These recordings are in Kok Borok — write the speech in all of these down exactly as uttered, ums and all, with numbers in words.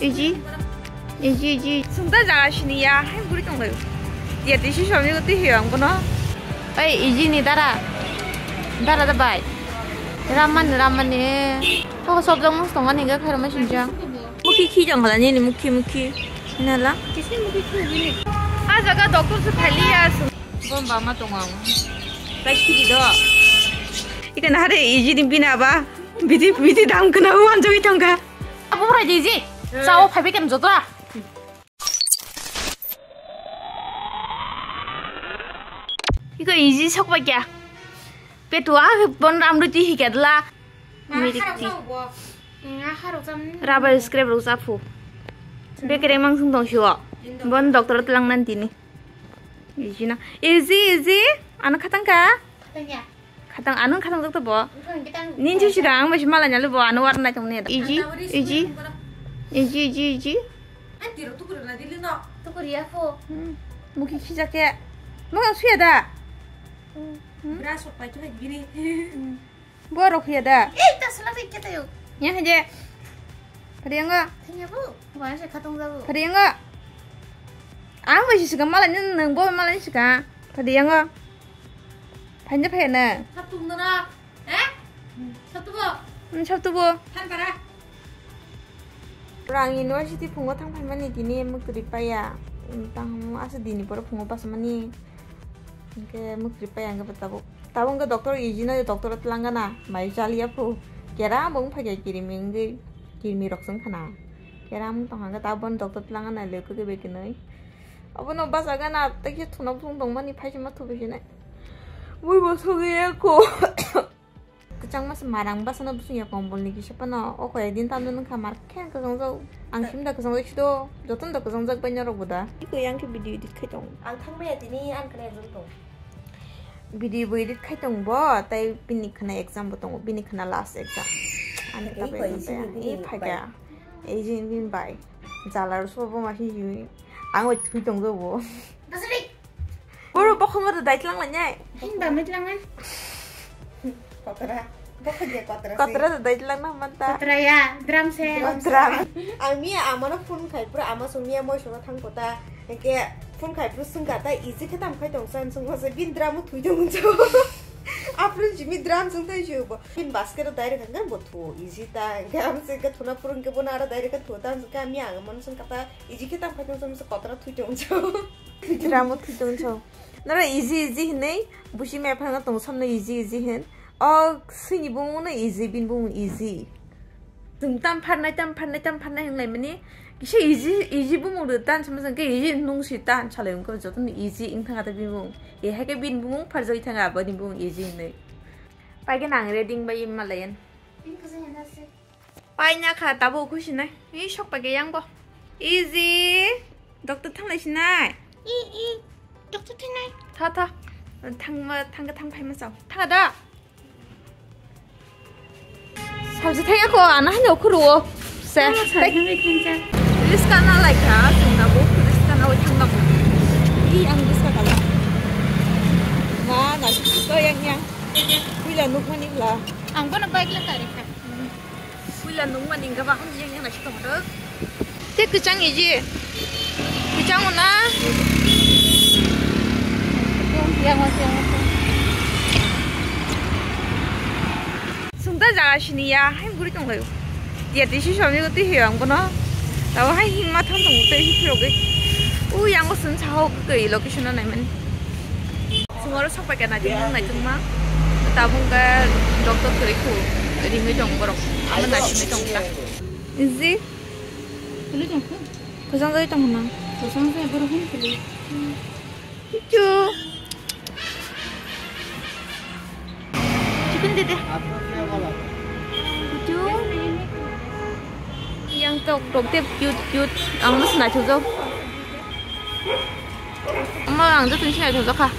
Iji, iji, iji. Sungta jaga sini ya, hai buri tong layo. Ya tisi somni ko twi hiyo ang kono. Ei, iji ni dara. Dara da bai. Ramani, ramani. Kok sob jong mos tonga ni ga khairma sinjang. Mukhi khi jang khala ni, ni mukhi, mukhi. Nala. Kisi mukhi khu bini. A jaga doctor se phali ya sung. Bom ba ma tong ang. Pai khi di do. Ika na hare iji ni bina ba. Bidi, bidi dam kana wan jogi tong ka. Abo rai di ji. Sao phaibe kan jotra. Iko iji sok ba kya? Petu a bon ram ruti hi kya dla. Mirik ti. Rubber scrap rok japhu. Bekereng mang sung tong siwo. Bon doctor tlang nan tini. Iji na. Iji, iji. Ano khatang ka? Khatang ya. Khatang, anung khatang tok to bo. Bukan kita ang Ninja sih dang, masih malah nyalu bo, anu warna cong ne. Iji, iji. Iji, iji, iji. An tiro tukur na dili no. Tukur ya fo. Hmm. Mukhi khija ke. Mukha suya da. Hmm. Bra sok pai tu gini. Hmm. Borok huya da. Eh, ta sala bai kete yo. Ya haje. Pariang ga. Thanya bu. Wala se khatong jabu. Pariang ga. Ang bai sika malah ni nang bo malah ni sika. Pariang ga. Phanja phaya na. Sab tum na. Eh? Sab tu bo. Hmm, sab tu bo. Than para. Rang university phungo thang phaimani tini mukri paya. Tang asa dini pore phungo pasmani. Hingke mukri paya hingke tabuk. Tabuk hingke doctor iji no doctor o tlangana mai chaliya phu. Kera bo wngphaikha kirimi wngwi kirimi rok se wngkhana. Kera wng tongkha hingke tabuk bono doctor tlangana le kwkwi bai kwnwi. Obono bachagana tei khe thuna bwswng tongmani phaisima thubi hinai. Mui bo sogwi ya kho. Kwchangma se marang bachana bwswng ya kombolni kisa phano. O koi din tamjani wngkha mar khe kwchang jak. Ang simda kwchang jak sido. Jotono da kwchang jak bai norok bo da. Iko yang khe video edit khai tong. Ang thangmaya tini ang khna exam tong. Video bo edit khai tong bo, tai bini khna exam bo tongo, bini khna last exam. Ani Ei, kabo koi exam isi taya. Ni bini Ei bai. Phaikha. Ei jin bin bai. Jala ro sobo ma hi hi. Ang oi thui tong do bo. Basri. Boro bokhongo da dai tlang lai nai. Hin ba mai tlang nai. Kotra. Bokho dia kotra. Kotra da dai tlang na manta. Kotra ya, drum se. Drum. Ang miya amano phone khai pura ama song miya moi song thang kota. Hingke phone khai phuru swngkha ta iji khe tam khai tong san swngkha se bin drum o thwi tong unjo. Aphuru jimi drum swng thai se bo. Bin basket o direct hangkhe bo thu iji ta hingke am se ke thuna phuru hingke bono aro direct khe thu ta hingke ami ang mon swngkha ta iji khe tam khai tong san se kotra thwi tong unjo. Drum o thwi tong unjo. Nara iji iji hinui busi me phano tong samno iji iji hin. O swini bumung no iji bin bumung iji. Chwng tam pharnai, tam pharnai, tam pharnai hinglai mani. Kisa easy, easy bumung rw tan sama jang khe easy nung si tan salai wngkha joto ni easy wng thang khe bini bumung. E hai khe bini bumung pharjagwi thang kha aboni bumung easy hinwi. Pai khe nang reading bai malai yan. Pai na kha tabo khusi nai. Ei sok pai khe yang bo. Easy. Doctor thanglai sinai. I, i. Doctor thangnai. Tha, tha. Thang ma, thang khe thang phai ma chao. Thang da. Salsa thai ako, ano haino khuru o. Se. Ano salsa thai thai cha. Riska na lai kha, sungna bo, riska na o thang na bo. I ang riska kala. Na, na, to yang yang. Puila nuk mani la. Ang bono bike la kare kha. Puila nuk mani ga ba, ang yang yang na shi tong do. Te kwchang iji. Kwchang ona. Sungta jaga sini ya, hai buri tong layo. Ya tisi somni ko twi hiyo ang bono. Tabo hai himma thang tong tei hi phirogwi. U yang bo sung sa ho kwi location na nai mani. Sung oro sok pai kana di nung nai tungma. Tabung ka doctor kwrwi khu ringwi tong borok. Amo nai sini tong ta. Iji. Kwchang jagwi tong hwnna. Kwchang jagwi borok hwn kwlwi. Chu. Chikun dede. Chu. Yang tok tok te cute cute. Ang mas na chu jo. Ma ang jotoni sinai thajak kha.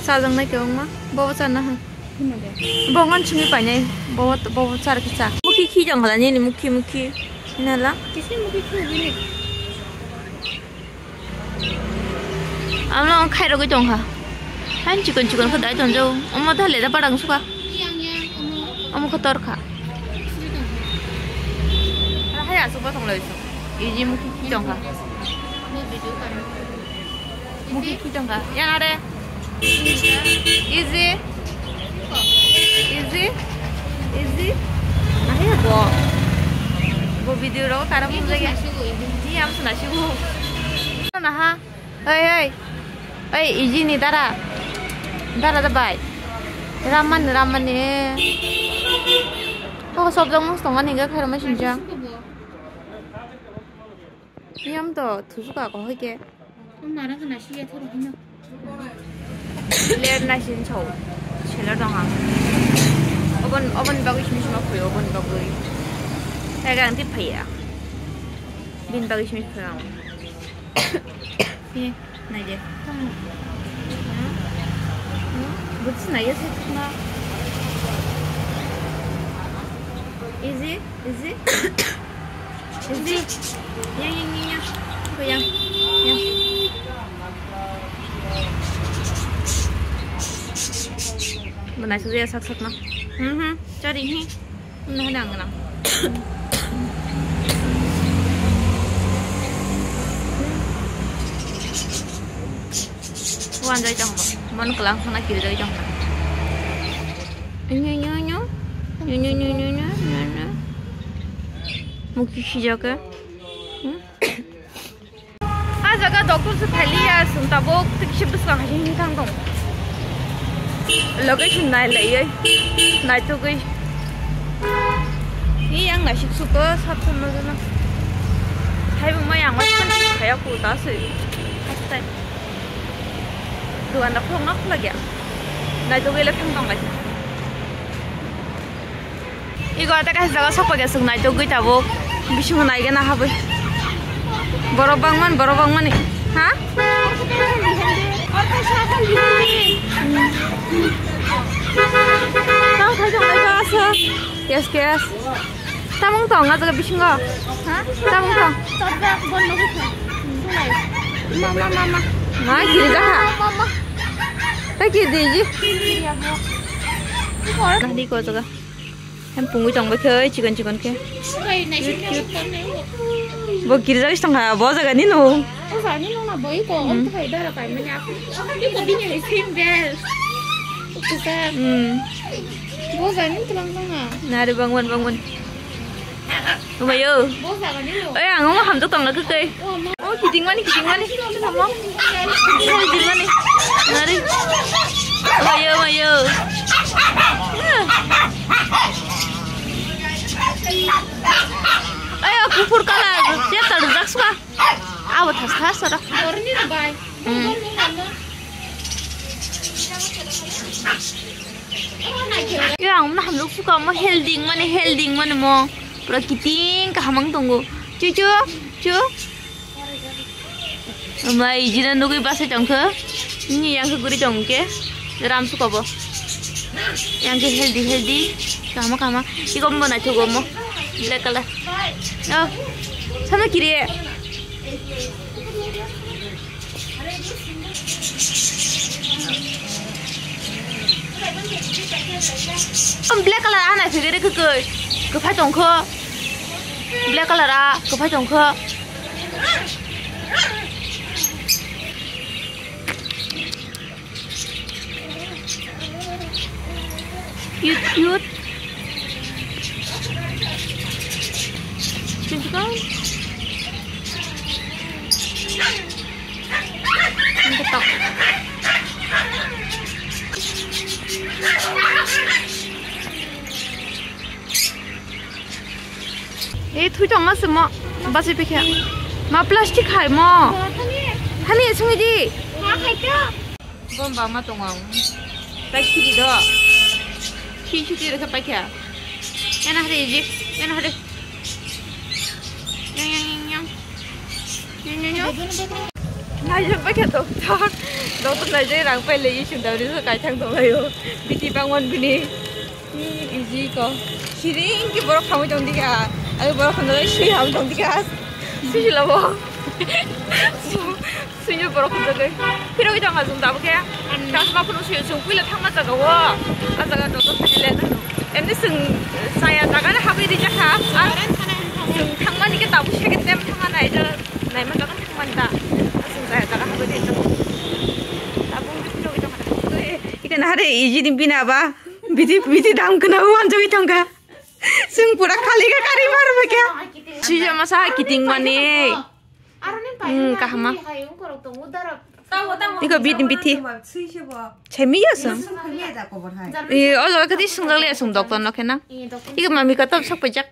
Chajak nai khe wngma. Bobo chana ha. Bo ngan chini painai. Bobo bobo char khe cha. Mukhi khi jang khala nini mukhi mukhi. Nala. Kisi mukhi khu bini. Amla ang khai rogwi tong kha. Han chikon chikon kha dai tong jo. Omo da le da padang suka. Omo kha tor kha. Asuk bo thonglai su. Iji mukhi khi tongkha. Mukhi khi tongkha. Yang are. Iji. Iji. Iji. Nahi bo. Bo video ro kara mujage. Ni am suna shu. Na ha. Oi, oi. Oi, iji ni dara. Dara da bai. Ramman, ramman ni. Ho, sob jong mung stonga ni ga khairma sinjang. Yam to thusuka ko hoike. Mara kana siya thoro hino. Ler na sin chau. Chela dong ha. Obon, obon bagwi simi sima khoi, obon bagwi. Taga ang ti phaya. Bin bagwi simi phaya. Ye, naide. Hmm. Hmm? Butsi naide se na. Easy, easy. Easy. Yang, yang, yang, yang. Ko yang. Yang. Mana sudah sak sak na. Hmm, hmm. Cari ni. Nah, nang, nang. Wan jai tong ba. Mon kelang sana kiri jai tong. Nyo, nyo, nyo. Nyo, nyo, nyo, nyo, nyo, nyo, nyo. Mukti sijaka. Hmm? Ah, jaga doctor se phaliya, sung tabuk tik se bwskango hai hini thang tong. Location nai laiye, naitugwi. Ni yang naisik suko, sat sat no jana. Hai bo mai ang mai khaya ku ta se. Hastai. Dukan da khulok na khulok ya. Naitugwi le thang tong lai. Ego ata kaisa jaga sokphaikha, chwng naitugwi tabuk. Bisingo naigena habwi. Borok bangmani, borok bangmani. Ha? Tamo thai tong lai ba asa. Yes, yes. Tamung tong, nga jaga bisingo. Ha? Tamung tong. Mama, mama. Ma, giri jaha. Mama. Ta giri di ji. Nahdi ko jaga. Hem pungwi tong bai khe, chikon chikon khe. Bo girja is tongkha, bo jaga ni no. O jaga ni no na bo iko, o thai dara kai mani aku. Iko bini hai sim bel. Kusa. Hmm. Bo jaga ni tulang tong na. Nari bangwan bangwan. Umayo. Bo jaga ni no. Eh, ang mo ham to tong na kai. O kiting mani, kiting mani. Tamo. Kiting mani. Nari. Mayo, mayo. Ayo, kufur kala. Siya tarzak suka. Awo thas thas sara. Orni bai. Hmm. Yang mana hamluk suka mo healthy mani, healthy mani mo. Pura kiting kahamang tunggu. Cucu, cu. Amai, jina nugui basa tongkha. Ni yang khe guri tongke. Ram suka bo. Yang khe healthy, healthy. Kama, kama. Iko mo na thugo mo. Black color. Oh. Sama kiri. Black color ana figure khe koi. Kwphai tongkho. Black color a kwphai tongkho. Cute, cute. Sini kau. Ini ketok. Ei, thui tong aswk mo. Bachai pikha. Ma plastic hai mo. Hani sungwi di. Bom ba ma tong ang. Pai khidi do. Khi khidi rwkha paikha. Ena hari ji. Ena hari. Yang, yang, yang, yang. Yang, yang, yang. Naijak paikha doktor. Doktor naijak rang pai lei sunda ri so kai thang tong laio. Biti bangwan bini. Ni iji ko. Siring ki borok khamwi tong dikha. Ai borok khamwi sui ham tong dikha. Sui labo. Sui borok khamwi tong. Phirogwi tong asung tabuk khe. Chasma phunu sui sung puila thangma jaga o. A jaga to to thani le. Emni sung saya jaga ni habwi rijak kha. A sung thangmani Ijini bina ba, biti, biti dam kena uan jogoi tongka. Sung pura khali ka kari mar ba kya. Sija masa kiting mani. Hmm, kahama. Iko biti, biti. Chemi ya sung. Eh, olo kati sung le sung doktor no kena. Iko mami ka top sok pajak.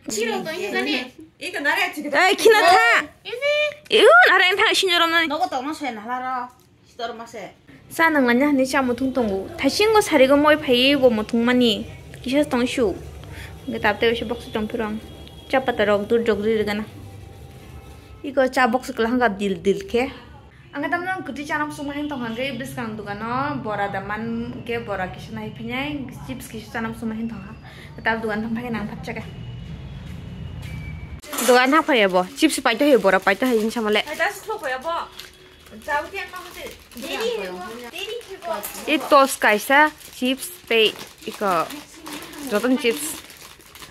Eh, kina tha. Iu, nare tha sinjorom nani. Nogo tongno se nalaro. Store mase. Sa nang nanya ni cha muthung tongo. Thasingo sarigo moi phai bo muthung mani. Kisa tong shu. Ge tap te se box tong phirong. Cha pata rok dur jog ri gana. Iko cha box kala hanga dil dil khe. Ang tam nang kuti chanam suma hin tong hang ge bwskang dugano bora da man ge bora kisa nai phinyai chips kisa chanam suma hin tong ha. Tap dugan thang phai nang phat chaka. Dugan thang phai bo chips pai to he bora pai to he in samale. Ai das thok phai bo. I tos kaisa chips tei iko jotono chips.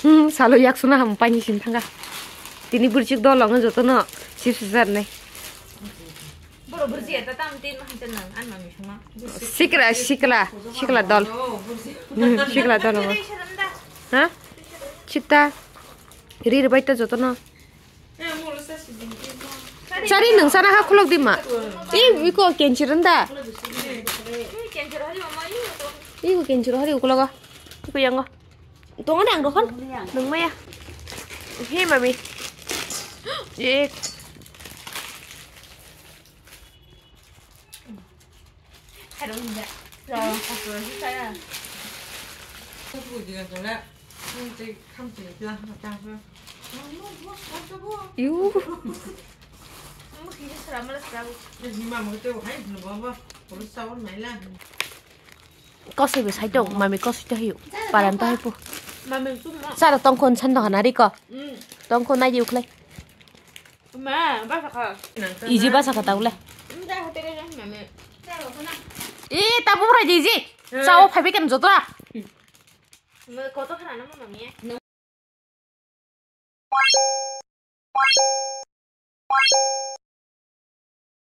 Hmm, salo yak suna ham pani sin thanga. Tini burchik dol ang jotono chips jar nai. Sikla, sikla, sikla dol. Hmm, sikla dol. Ha? Chita. Rir bai ta jotono. Chari nung sana ha khulok di ma. I iko kenchir nda. Iko kenchir hari ukulok. Iko yango. Tongo nang rokon. Nung maya. He mami. Ye. Yu. Kosoi bo sai tong, mami kosoi to hiyo. Paran to hipo. Sara tongkhon san tongkha nari ko. Tongkhon nai di uklai. Ma, basa kha. Iji basa kha taule. Nda hote ga mami. Eh, tabu rai di iji. Sao phai be kan jotra. Koto khana na mami.